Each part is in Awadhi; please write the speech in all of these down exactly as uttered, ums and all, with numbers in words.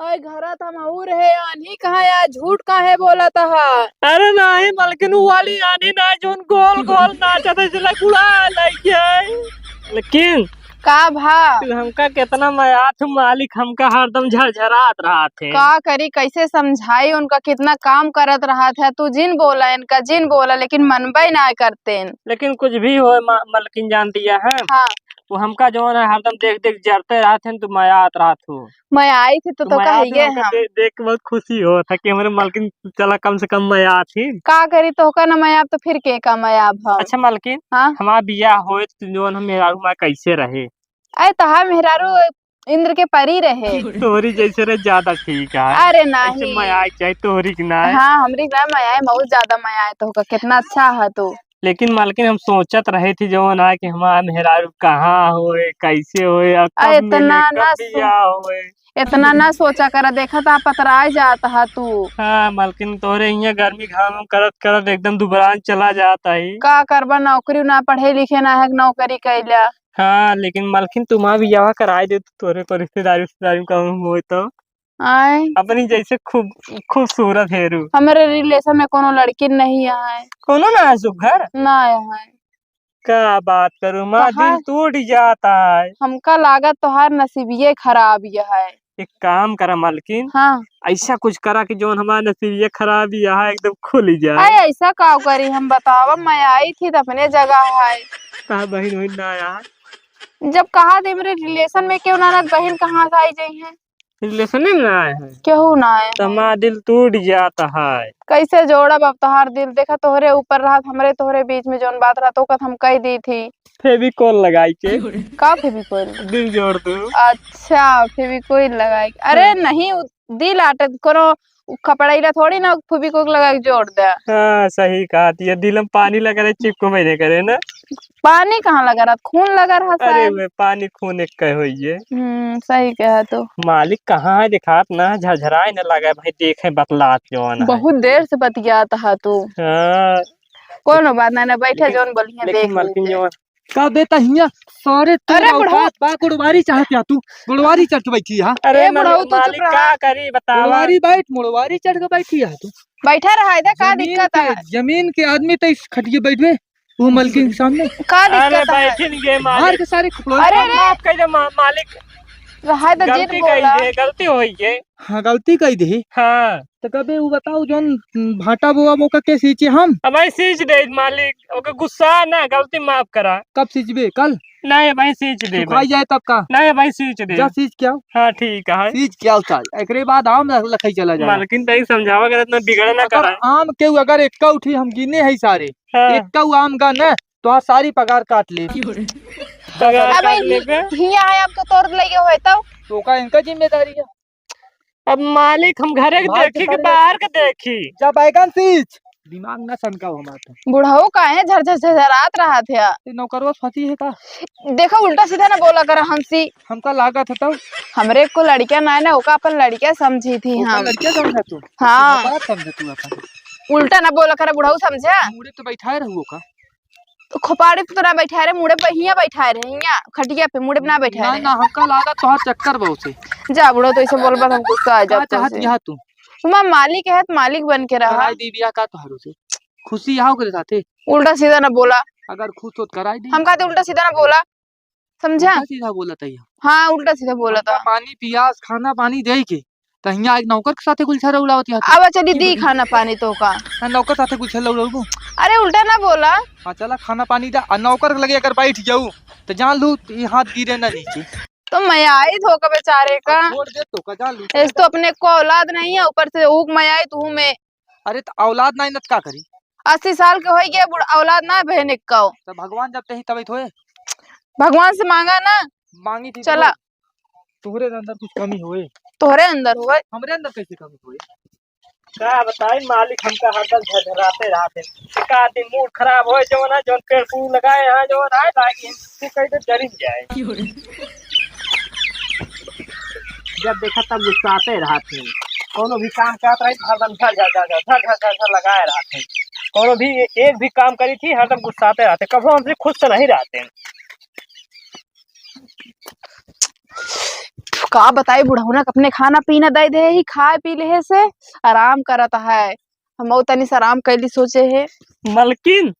ओए, घरा त हम अउर है, आन्ही कहाँ है? झूठ काहे बोलत ह? अरे नाहीं मलकिन, उ वाली आन्ही ना, जौन गोल गोल नाचत है, जैसे लग उड़ा लग जाए। लेकिन का भा? तू हमका केतना मयात ह मालिक, हमका हरदम झरझरात रहत है। का करी, कैसे समझाई उनका, कितना काम करत रहत है। तू जिन बोला इनका, जिन बोला, लेकिन मनबे ना करतेन। लेकिन कुछ भी होए मा-, मलकिन जान दिया है। हाँ। वो हमका जौन है हरदम देख देख जरते रहत है, तू मयात रहत हो। मयाई थी तो, तो तोहका मयात है ही है उनका हम। दे-, देख के बहुत खुशी होत है कि हमरे मलकिन चला कम से कम मयात ही। का करी, तोहका न मयाब तो फिर के का मयाब हम? अच्छा मलकिन, हाँ? हमार बियाह होए तो जौन हम मेहरारू हमार कैसे रहे? अरे तोहार मेहरारू इंद्र के परी रहे। तोहरी जैसे रहे ज्यादा ठीक है। अरे ऐसे नहीं। मयाई चाहे तोहरी की ना है। हाँ, हमरी ना मयाई, बहुत ज्यादा मयाई तोहका, कितना अच्छा है तू। लेकिन मालकिन, हम सोचत रहे थी जवन है कि हमार मेहरारू कहाँ होए, कैसे होए, और अरे, कब मिले, इतना कब ना सो-, बियाह होए। इतना ना सोचा करा, देखा त पतराए जात हा तू। हाँ मालकिन, तोहरे हियाँ गर्मी घाम करत करत एकदम दुबरान चला जात ही। का करबा, नौकरी ना, पढ़े लिखे ना है, नौकरी कैला। हाँ, लेकिन मालकिन, तुम्हार बियाह कराए दे तो तोहरे को रिश्तेदारी, रिश्तेदारी में कहूँ होए तो। आय। अपनी जैसे खूब, खूबसूरत हेरू। हमरे relation में कोनो लड़की नहीं आय। कोनो ना है सुघर? ना आय। का बात करू माँ, कहाँ? दिल टूट जाता है। हमका लागत तोहार नसीबिये खराब ये है। एक काम करा मालकिन। हाँ। ऐसा कुछ करा कि जौन हमार नसीबिये खराब ये है, एकदम खुल जाए। अरे ऐसा का करी हम, बतावा, मयाई थी तो अपने जगह है। कहा बहिन वहिन ना आया है? जब कहा थे मेरे relation में क्यों ना, ना बहिन कहाँ से आई जाई है? Relation में ना आए हैं। केहू ना आए तो हैं। हमार दिल टूट जाता है। कैसे जोड़ब अब तोहार दिल? देखा, तोहरे ऊपर रहत, हमरे तोहरे बीच में जौन बात रहत, ओकर हम कह दी थी। Fevicol लगाई के। का Fevicol? दिल जोड़ दू। अच्छा, Fevicol लगाई के। अरे हाँ। नहीं, उ दिल आटत, कोनो उ खपड़ैला थोड़ी ना Fevicol लगा के जोड़ दे। हाँ, सही कहा। ये दिल में पानी लगा रहे, चिपको महीने करे ना। पानी कहाँ लगा रहा? खून लगा रहा अरे शायद। वे पानी खून एक कहे होइए। हम्म, सही कहा तू। मालिक कहाँ है, देखात ना, झरझराए न लगा भाई, देखे बतलात जवान है। बहुत देर से बतियात हा तू। हाँ। कोनो बात ना, ना, बैठे, लेकिन, जौन बोलिए, लेकिन देख मालकिन लीजिए। जवान का देता हिया? सारे तू अरे बुढ़ऊ। औकात बा, गुड़वारी चाहत या तू? गुड़वारी चढ़ के बैठी है। अरे ए बुढ़ऊ, मालिक, तू चुप मालिक रहा। का करी बतावा? गुड़वारी बैठ, मुड़वारी चढ़ के बैठी है तू। बैठा रहा, इधर का जमीन दिक्कत के, है? जमीन के आदमी तो इस खटिए बैठबे, वो मलकिन के सामने। का अरे दिक्कत है? बैठिन गे मालिक। मार के सारे खपड़ोई। अरे, अरे। माफ कर दे मा-, मालिक। रहा है तो जिद गलती कही बोला। दे, गलती होई गे। हाँ, गलती कही दे। हाँ। तो कबे वो बताओ जौन भाटा बोआ बोका के सींचे हम? अब भाई सींच दे मालिक, ओके गुस्सा ना, गलती माफ करा। कब सींचबे? कल? नहीं भाई सींच दे सुखाई भाई। जाए तब का? नहीं भाई सींच दे। जा सींच के आओ। हाँ ठीक है। सींच के आओ साल, एकरे बाद आम लखाई चला जाए। मालकिन तई समझावा करत ना बिगड़ ना अगर करा। आम के अगर एक्का उठी हम गिने है सारे, हाँ। एक्का आम का ना तो आज सारी पगार काट ले। पगार अब काट ही-, लेबे। हिया है आपको तोड़ लगे होए तो? तो का इनका जिम्मेदारी है? अब मालिक हम घरे के मार के देखी कि सारे बाहर के देखी? जा बैगन सींच, दिमाग ना सनकाओ हमार तो। बुढ़ऊ काहे झरझर झरझरात रहत है? ये नौकरवा फंसी है का? देखो उल्टा सीधा ना बोला कर हमसी। हमका लागत है तब। हमरे को लड़किया ना है ना, ओका अपन लड़किया समझी थी ओका हम। लड़किया समझा तू? हाँ। बात समझे तू अपन। उल्टा ना बोला कर बुढ़ऊ समझा। मुड़े तो बैठाए रहू का? तो खोपाड़ी पे तो ना बैठाए रहे, मुड़े पे हियाँ बैठाए रहे, हियाँ खटिया पे मुड़े पे ना बैठाए ना, रहे। ना, हमका लागत तोहार चक्कर बहुत है। जा बुढ़ऊ, तो ऐसे बोलबा तो हम गुस्सा आ का जाता चाहत है। यहाँ तू? हमार मालिक है, तो मालिक बन के रहा। कराई दी बियाह का तोहार से? खुशी आओ के साथे। उल्टा सीधा ना बोला। अगर खुश हो तो कराई दी। हम कहते उल्टा सीधा ना बोला, समझा? उल्टा सीधा बोला था ये। हाँ, उल्टा सीधा बोला हमका था। पानी पियास, खाना पानी दे के, तो हियाँ एक नौकर के साथे गुलछरा उड़ावत यहाँ। अब चली दी खाना पानी तो का। हाँ, नौकर साथे गुलछरा उड़ाऊ। अरे उल्टा ना बोला। हाँ, चला खाना पानी दा, आ नौकर के लगे अगर बैठ जाऊ, तो जान लू, ये हाथ गिरे ना नीचे। तो मयाई धोखा बेचारे का। छोड़ दे तो का, जान लू। इस तो अपने को औलाद नहीं है, ऊपर से ऊक मयाई तू में। अरे तो औलाद नहीं न त का करी? अस्सी साल के होई गए, बुढ़-, औलाद ना बहन एक का। तो भगवान जब तही तबे होए। भगवान से मांगा ना। मांगी थी चला। तो तोहरे अंदर कुछ कमी होए। तोहरे अंदर होए। हमरे अंदर कैसे कमी होए? का बताई मालिक, हमका हरदम झरझराते रहते। एक आध दिन mood खराब होए, जवन है, जवन पेड़ फूल लगाए हैं, जवन है, लागी तू कह दे जरिन जाए। जब देखा तब गुस्साते रहत हैं। कोनो भी काम करत रही तो हरदम झर झर झर झर झर झर झर झर लगाए रहत हैं। कोनो भी ए-, एक भी काम करी थी हरदम गुस्साते रहते, कभो हमसे खुश तो नहीं रहते हैं। का बताई, बुढ़ौना के अपने खाना पीना दइ देहे ही, खाए पी लेहे से आराम करत है। हमहू तनी से आराम कइली सोचे है। मलकिन,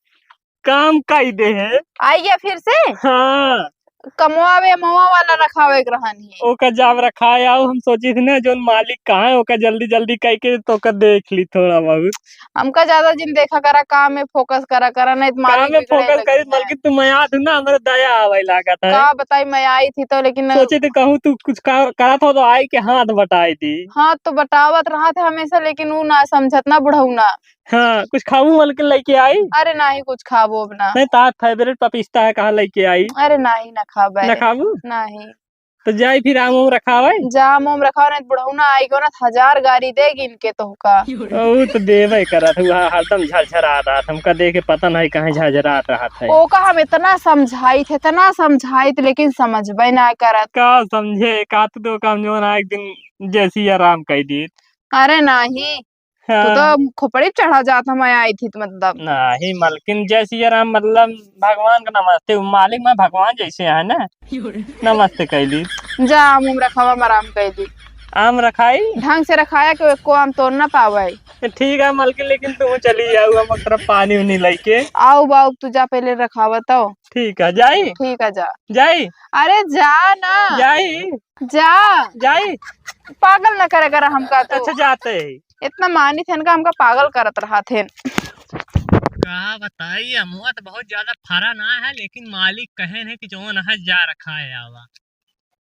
काम कइ देहे। आइ गया फिर से? हाँ। कमवा वे मवा वाला रखावे के रहन ही। ओका जाम रखाए आउ, हम सोचित ही ना, जौन मालिक कहाँ है, ओका जल्दी जल्दी कइके तोका देख ली थोड़ा बहुत। हमका ज्यादा जिन देखा करा, काम में focus करा करा, नहीं तो मालिक काम में बिगड़े focus लगी करी, है। बल्कि तू मयात हू ना, हमरे दया आवे लागत है। का बताई, मयाइत ही तो, लेकिन सोचित ही कहूँ तू कुछ का-, करत हो तो आइ के हाथ बटाइ दी। हाथ तो बटावत रहत है हमेशा, लेकिन ऊ ना समझत ना बुढ़ऊ ना। हाँ, कुछ खाबू मलकिन लइके आई? अरे नाही, कुछ खाबो अब ना। नहीं, तार favourite पपिस्ता है, कहाँ लइके आई? अरे नाही, ना खाबे। ना खाबू? नाही। तो जाई फिर आम उम रखावे? जा आम उम रखावे, नहीं तो बुढ़ऊ ना आई गो ना, हजार गारी दे गिन के तोहका। ऊ तो देबे करत हुआ, हरदम झरझरात रहत, हमका देख के पता नहीं कहाँ झरझरात रहत है। ओका हम इतना समझाइत, इतना समझाइत, लेकिन समझबे ना करत। का समझे, का तू तो काम जो ना एक दिन जैसी आराम कइ दी। अरे नाही, तू हाँ। तो खोपड़ी पे चढ़ा जात, हम आइत ही तो मतलब। नाही मलकिन, जय सिया राम, मतलब भगवान का नमस्ते, उ मालिक में भगवान जैसे है ना, नमस्ते कइली। जा आम उम रखावा, हम आराम कइली। आम रखाई? ढंग से रखाया कि एको आम तोड़ ना पावे। ठीक है मलकिन, लेकिन तू चली जाऊ, हम तरफ पानी उनी लइके। आउ बाऊ, तू जा पहले रखावा तो। ठीक है, जाई? ठीक है, जा। जाई? अरे जा ना। जाई? जा। जाई? पागल न करे करा हमका तो। अच्छा, जाते ही। इतना मानित है इनका, हमका पागल करत रहत है। का बताई, अमवा तो बहुत ज्यादा फरा ना है, लेकिन मालिक कहेन है कि जौन है जा रखाए आवा।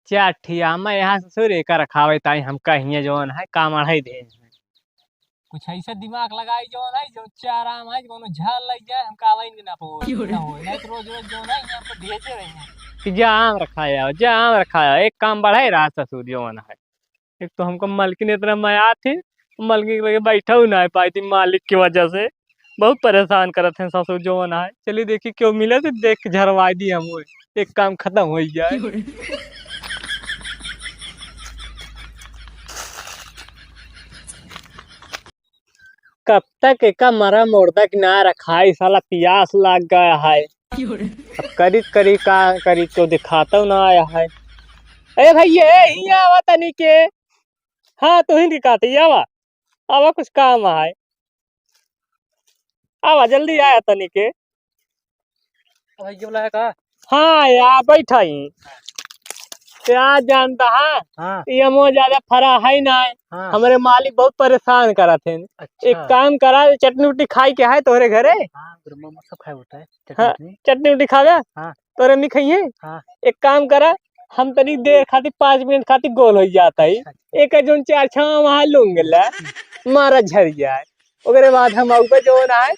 चार ठी आम यहाँ ससुर एका रखावे ताई हमका हियाँ जौन है काम अढ़ाई दे। कुछ ऐसे दिमाग लगाई जौन है, जो चार आम है, कोनो झाल लग जाए, हमका आवाई नहीं ना पो-, क्यों रे? ना हो। नहीं तो रोज रोज जौन है, यहाँ पर भेजे रही हैं। कि जा आम रखाए आवा, जा आम रखाए आवा, एक काम बढ़ाई रहा ससुर जौन है। एक तो हमको मलकिन इतना मया थी, मलकिन के लगे बैठा हूँ ना पाई थी मालिक की वजह से। बहुत परेशान करत हैं ससुर जौन आए। चलिए देखी क्यों मिले तो देख के झरवाई दी हम। एक काम खत्म हो जाए। कब तक एका मरा मुर्दा के ना रखाई, साला पियास लाग गया है। अब करी करी का करी, तो दिखाता ना आया है। ए भैया, ए, हियाँ आवा तनी के। हाँ, तू ही दिखाते, आवा। आवा, कुछ काम है। आवा, जल्दी आया तनी के। भाई, ये वाला है का? हाँ यार, बैठा ही। क्या जानता है? हाँ। ये अमवा ज्यादा फरा है ना। हाँ। हमरे मालिक बहुत परेशान करत हैं। अच्छा। एक काम करा, चटनी उटनी खाई के है तोहरे घरे? हाँ, गुरु मामा सब खाए होता है, चटनी हाँ, उटनी। चटनी उटनी खावे? हाँ। तोरे नहीं खाइए? हाँ। एक काम करा, हम तनी देर खातिर, पाँच मिनट खातिर गोल हो जाता है। अच्छा। एक जौन चार छावा वहाँ लूंगे ला, मारा झर जाए। ओकरे बाद हम आउबे जौन आए,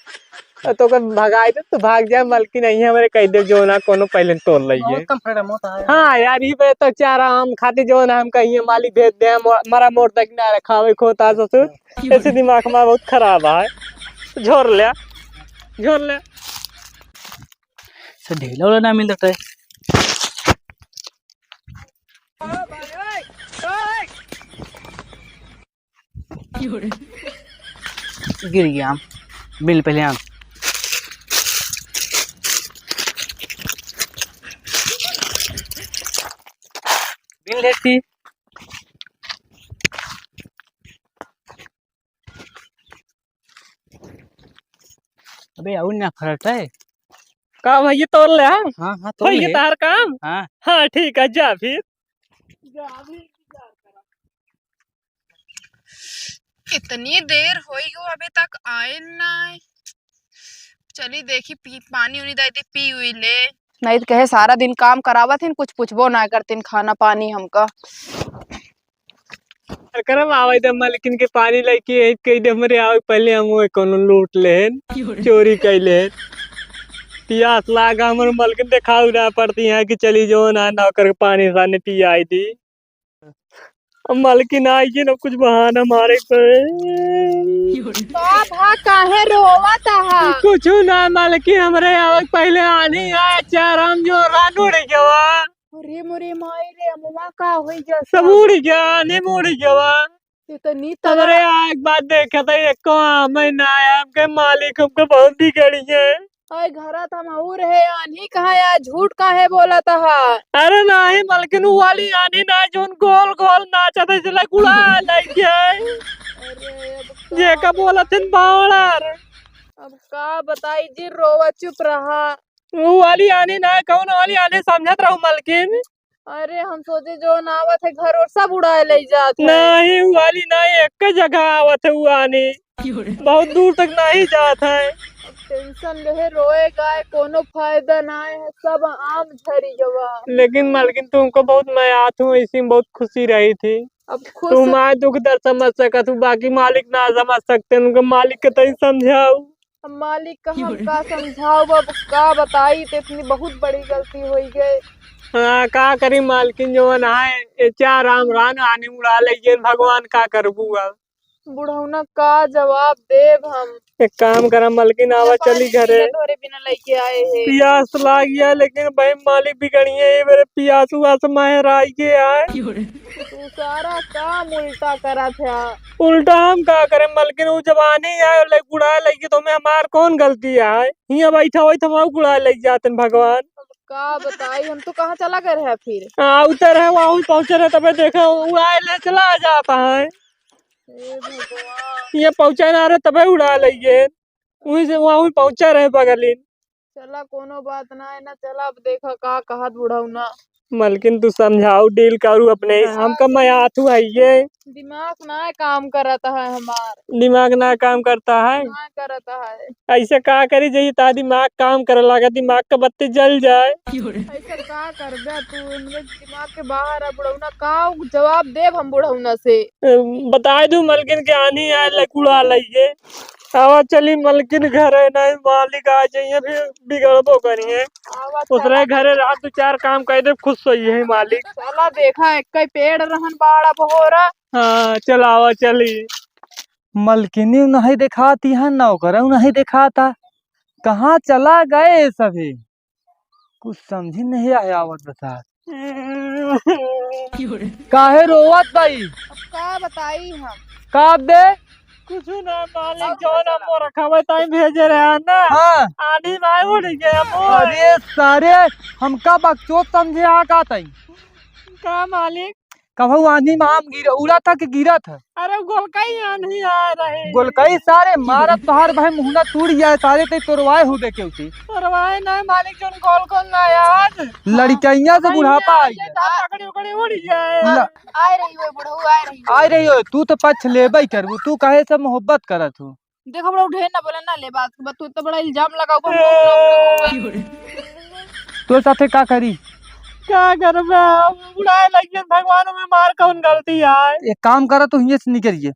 तो ओकर भगाई दे, तू भाग जाए, मलकिन नहीं हमरे कह दे जौन आ, कोनो पहले तोड़ लइए। बहुत कम freedom होता है। हाँ यार, ई बे तो चार आम खातिर जौन आ, हम कहिए मालिक भेज दे, हम मरा मोड़ तक ना रखावे खोता ससुर। ऐसे दिमाग में बहुत खराब है। झोर ले, झोर ले। से ढेला वाला ना मिलता है। गिर गया आम। बिल पहले आम। बिल लेती। अबे, और ना फरट है। का भैया, तोड़ ले, हाँ? हाँ, हाँ, तोड़ भैया, ले। तार काम? हाँ। हाँ, ठीक है, जा फिर। इतनी देर होई गो, अबे तक आए ना आए। चली देखी, पी, पानी उनी दे दी, पी उई ले। नहीं तो कहे, सारा दिन काम करावत हिन, कुछ पूछबो ना करतिन, खाना पानी हमका। अरे करम आवे दे, मलकिन के पानी लेके, एक कह दे, हमरे आवे पहले हम वो कोनो लूट लेन, चोरी कर लेन। पियास लागा, हमर मलकिन देखाऊ ना पड़ती है कि चली जो ना, नौकर के पानी सानी पियाई दी। अब मलकिन आई कि ना कुछ बहाना मारे पे। का भा, काहे रोवत हा? कुछ ना मलकिन, हमरे आवे पहले आनी है, चार हम जो रान उड़ गवा। अरे मोरे माई रे, अमवा का होई गया? सब उड़ गया, नीम उड़ गवा। इतनी हमरे तरह आग बात देखे तो एको आम ही ना आया, हमके मालिक हमको बहुत बिगड़ी है। अरे घरा त हम अउर है, आन्ही कहाँ है? झूठ काहे बोलत ह? अरे नाहीं मलकिन, उ वाली आन्ही ना, जौन गोल गोल नाचत है, जला उड़ा लइके है। अरे अब का जेका बोलत हन बावड़ा रे। अब का बताई जी, रोवा चुप रहा। उ वाली आन्ही ना, कौन वाली आन्ही समझत रहू मलकिन? अरे हम सोचे जौन आवत है घर ओर सब उड़ाए लइ जात है। नाहीं, उ वाली नाहीं, एक जगह आवत है उ आन्ही। बहुत दूर तक नाहीं जात है। अब टेंशन लेहे रोए गाए कोनो फायदा नाहीं है, सब आम झरी गवा। लेकिन मलकिन तुमको बहुत मयात हूँ, इसी में बहुत खुशी रही थी। अब खुश तुम आए दुख दर्द समझ सकत हो, बाकी मालिक ना समझ सकते, उनके मालिक के तई समझाओ। अब मालिक का हम का समझाओ, अब का बताई, तो इतनी बहुत बड़ी गलती होइ गई। हाँ, का करी मालकिन, जवन आए, ए चार आम रान आन्ही उड़ा लइके, भगवान का करबू अब? बुढ़ौना का जवाब देब हम? एक काम करा मलकिन, आवा चली घरे। तोरे बिना लइके आए हैं। पियास लाग गया, लेकिन भाई मालिक बिगड़िए, ये मेरे पियास उआस माहे राई के आए। तू सारा काम उल्टा करत है। उल्टा हम का करें मलकिन, उ जब आन्ही आए, ले उड़ाए लइके, तो में हमार कौन गलती है? हियाँ बैठा होई तो हम उड़ाए लइ जातन भगवान। का बताई, हम तो कहाँ चला गए रहे फिर? हाँ, उतर है, वहाँ पहुँचे रहे, तबे देखा, उड़ाए ले चला जाता है। हे भगवान। ये पहुँचा ना रहे, तबे उड़ा लइए। वहीं से वहाँ पहुँचा रहे बगलिन। चला, कोनो बात ना है ना, चला, अब देखा का कहत बुढ़ऊ ना। मलकिन, तू समझाओ, डील करू अपने, हाँ। हमका मयात हूँ है ये। दिमाग ना काम करत है हमार। दिमाग ना काम करता है? ना करत है। ऐसे का करी, जइसे तार दिमाग काम करे लागे, दिमाग का बत्ती जल जाए। ऐसे का करबे तू, हमरे दिमाग के बाहर है बुढ़ौना, का जवाब देब हम बुढ़ौना से? अ, बताए दू मलकिन के आन्ही आए, लकुड़ा लइए। आवा चली मलकिन घर है, नहीं मालिक आ जाइए, फिर बिगड़बो करिए। आवा दूसरे चला। घरे रात दो चार काम कर दे, खुश होइए मालिक। चला देखा, एक ही पेड़ रहन बाड़ा बहोरा। हाँ, चला आवा चली। मलकिनी नहीं देखाती है, नौकरा नहीं देखाता, कहाँ चला गए सभी? कुछ समझी नहीं आया आवत बता। काहे रोवत बाई? अब का बताई हम? का बे? कुछ ना मालिक, अब जौन हम मोर खबर ताई भेजे रहे हैं ना। हाँ। आन्ही में उड़ गया मोर। अरे सारे, हमका बकचोद समझे आ का ताई? का मालिक? कबहू आन्ही में आम गिर, उड़त है कि गिरत है? अरे गोलकई आन्ही आ रहे। गोलकई सारे मारत तोहार भाई मुहना टूट जाए सारे, ते तोरवाए हो दे के उसे। तोरवाए ना मालिक, जौन गोल गोल ना यार। लड़कइया से बुढ़ापा आई है। पकड़ी उकड़ी उड़ जाए। ल- आए रही हो बुढ़ऊ, आए रही हो। आए रही हो, तू तो पछ लेबे करबू, तू काहे से मोहब्बत करत हो? देखो बड़ा ढेर ना बोला ना, ले बात के बाद तू तो बड़ा इल्जाम लगाओ, हम लोग ना बोले। तोर साथे का करी? का करबे? हम उड़ाए लगियन भगवान, में मार कौन गलती है? एक काम करा, तू हियाँ से निकरिए।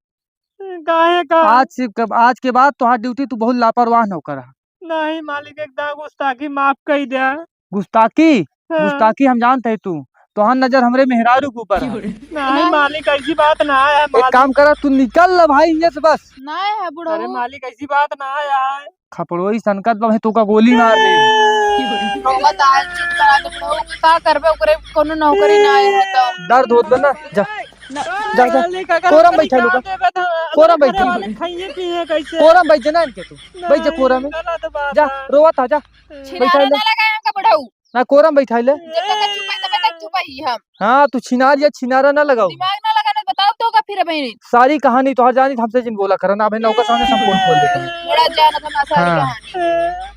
काहे का? आज से, आज के बाद तोहार ड्यूटी तू बहुत लापरवाह नौकर है। नहीं मालिक, एक दाग गुस्ताखी माफ कई दे। गुस्ताखी? हाँ। गुस्ताखी हम जानत है तू, तोहार नजर हमरे मेहरारू के ऊपर है। नहीं मालिक, ऐसी बात ना है एक मालिक। काम करा, तू निकल ल भाई हियाँ से बस। नहीं है बुढ़ऊ। अरे मालिक, ऐसी बात ना है। खपड़ोई सनकत बा भाई, तोका गोली मार दे। बहुत आज चुप करा दे बुढ़ऊ, का करबे ओकरे, कोनो नौकरी ना है तो। दर्द होत बा ना, जा। जा, जा। मालिक, अगर कोरम बैठा लो, कोरम बैठा। खाइए पिए कैसे? कोरम बैठ जा ना इनके तू। बैठ जा कोरम में। गलत बात जा, है। रोवत आ जा। छिनारा बैठा ले। ना लगाए हमका बुढ़ऊ। ना, कोरम बैठाई ले। जब तक चुप है, तब तक चुप ही हम। हाँ, तू छिनार या छिनारा ना लगाओ। दिमाग ना लगाना, बताओ तो का फिर बहनी। सारी कहानी तोहर जानी, हमसे जिन बोला करना, अबे नौकर सामने सब पोल खोल देता है। बड़ा जानत हम सारी हाँ। कहानी।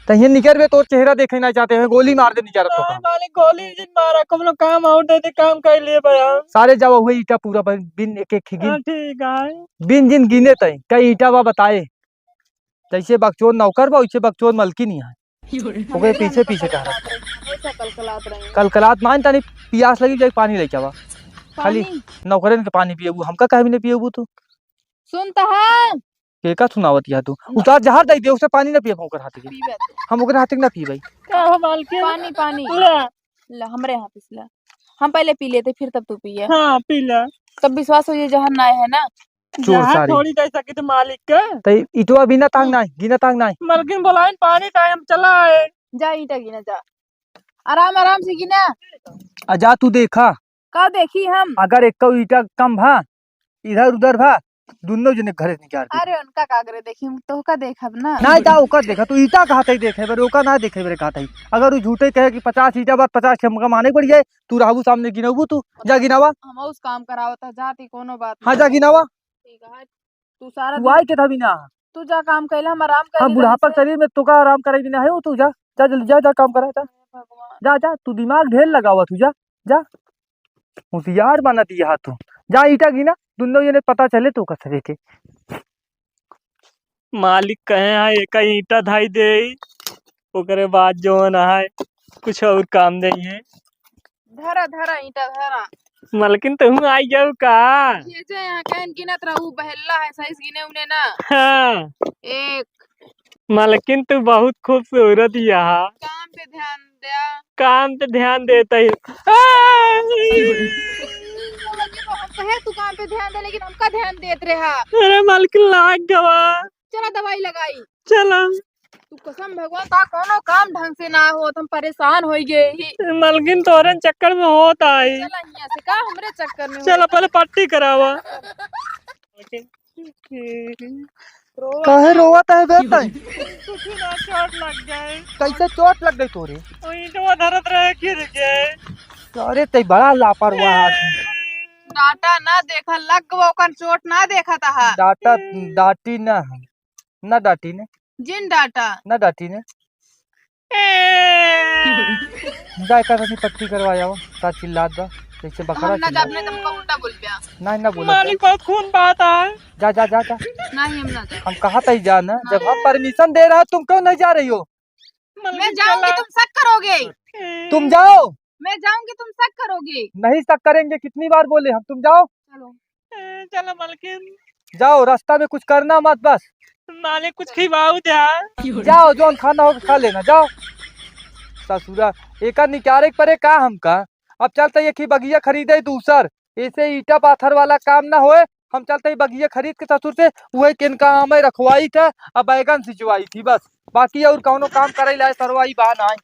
तहिए निकर बे, तोर चेहरा देखे ना चाहते हैं, गोली मार दे निकर तो हाँ, का। मालिक गोली जिन मारा, कम लोग काम आउट दे दे, काम कर लिए बे हम। सारे जाओ हुए ईटा पूरा बन-, बिन एक एक खिगिन। हाँ, ठीक है। बिन जिन गिने तई, कई ईटा बा बताए। जैसे बकचोद नौकर बा, वैसे बकचोद मलकिन ही है। ओकरे पीछे पीछे टहरत। हमेशा कलकलात रही। कलकलात मान तनी पियास लगी, जाई पानी लेके आवा। खाली पानी? नौकरन के पानी पियबू, हमका काहे भी नहीं पियबू तू? सुन त हाँ। के का सुनावत या तू? उतार जहर दे दे, उसे पानी ना पियबू ओकर हाथ के। पीबे। हम ओकर हाथ के ना पीबे। का हो मालकिन? पानी, पानी। ले। ला, हमरे हाथ से ला। हम पहले पी लेते, फिर तब तू पिए। हाँ, पी ला। तब विश्वास हो, ये जहर ना है ना? चोर जहर सारी। थोड़ी दे सकी तो मालिक के। तो ईटवा बिना तांग हम्म। ना, गिना तांग ना। मलकिन बोलाइन पानी टाइम चला है। जा ईटा गिना जा। आराम, आराम से गिना। आ जा तू देखा। का देखी हम? अगर एक ईटा कम भा, इधर उधर भा, दुन्नो जने घरे निकाल दे। अरे उनका का करे देखी, हम तोहका देखब ना। ना जा ओकर देखा, तू ईटा कहत ही देखे बरे, ओका ना देखे बरे कहत ही। अगर उ झूठे कहे कि पचास ईटा बात पचास के हमका माने पड़ जाए, तू रहबू सामने गिनबू तू, जा गिनावा। हम उस काम करावत है, जाती कोनो बात हाँ, नहीं। जा गिनावा। ठीक है, तू सारा तू दिन आई के था भी ना। तू जा काम कैला, हम आराम हाँ, करी बुढ़ापा तनी से। शरीर में तोका आराम कराई भी ना है, वो तू जा, जा जल्दी जा, जा काम करा, जा। हे भगवान। जा, जा, तू दिमाग ढेर लगावा तू, जा, जा। होशियार बना दिया तू। जा ईटा गिना, दुन्नो जने पता चले तो का सके के। मालिक कहे हैं, एक ईटा धाई दे, ओकरे बाद जौन है, कुछ और काम नहीं है। धरा, धरा, ईटा धरा। मलकिन, तुहूँ आई जाऊ का? ये जे यहाँ कहन गिनत रहू, बहेल्ला है, सही से गिने उने ना। हाँ। एक। मलकिन, तू बहुत खूबसूरत यहाँ। काम पे ध्यान द्या। काम पे ध्यान देता ही। आ! हम कहे तू काम पे ध्यान दे, लेकिन हमका ध्यान देत रहा। अरे मलकिन, लाग गवा। चला दवाई लगाई। चला। तू कसम भगवान का कोनो काम ढंग से ना होत, हम परेशान होई गए ही। मलकिन, तोरे चक्कर में होत आई। चला हियां से, का हमरे चक्कर में चला, होत? पहले पट्टी करावा। रो काहे ना। रोवत है बे तैं? कुछ ना, चोट लग गए। कैसे चोट लग गई तोरे? वही तो वो धरत रहे, गिर गए। अरे तैं बड़ा लापरवाह आदमी। डाटा ना देखा, लग गवा ओकन चोट ना देखा था। डाटा, डाटी ना है। ना डाटी ने। जिन डाटा। ना डाटी ने। जा, एकर तनी पट्टी करवा जाओ, का चिल्लात बा, जैसे बकरा हम ना चिल्लात। जाब, नहीं तो हमका उल्टा बोल गया। नहीं, ना बोला। मालिक, बहुत खून बहाता है। जा, जा, जा, जा। नहीं, हम ना जाब। हम कहा था ही जा ना, जब हम हाँ। Permission दे रहा है, तुम क्यों नहीं जा रही हो? मालिक, मैं जाऊंगी, चला। तुम शक करोगे। तुम जाओ। मैं जाऊंगी, तुम शक करोगे। नहीं शक करेंगे, कितनी बार बोले हम, तुम जाओ। चलो। ए, चलो मलकिन। जाओ, रास्ता में कुछ करना मत बस। मालिक कुछ खिवाऊ द्या। जाओ, जौन खाना हो खा लेना, जाओ। ससुरा, एका निकारे के परे का हमका? अब चलते एक ही बगिया खरीदे दूसर, ऐसे ईटा पाथर वाला काम ना होए। हम चलते ही बगिया खरीद के ससुर से, उहे केनका आमे रखवाई थे, अब बैगन सिंचवाई थी बस, बाकी और कौनो काम करे लाए सरवाई बा नाई।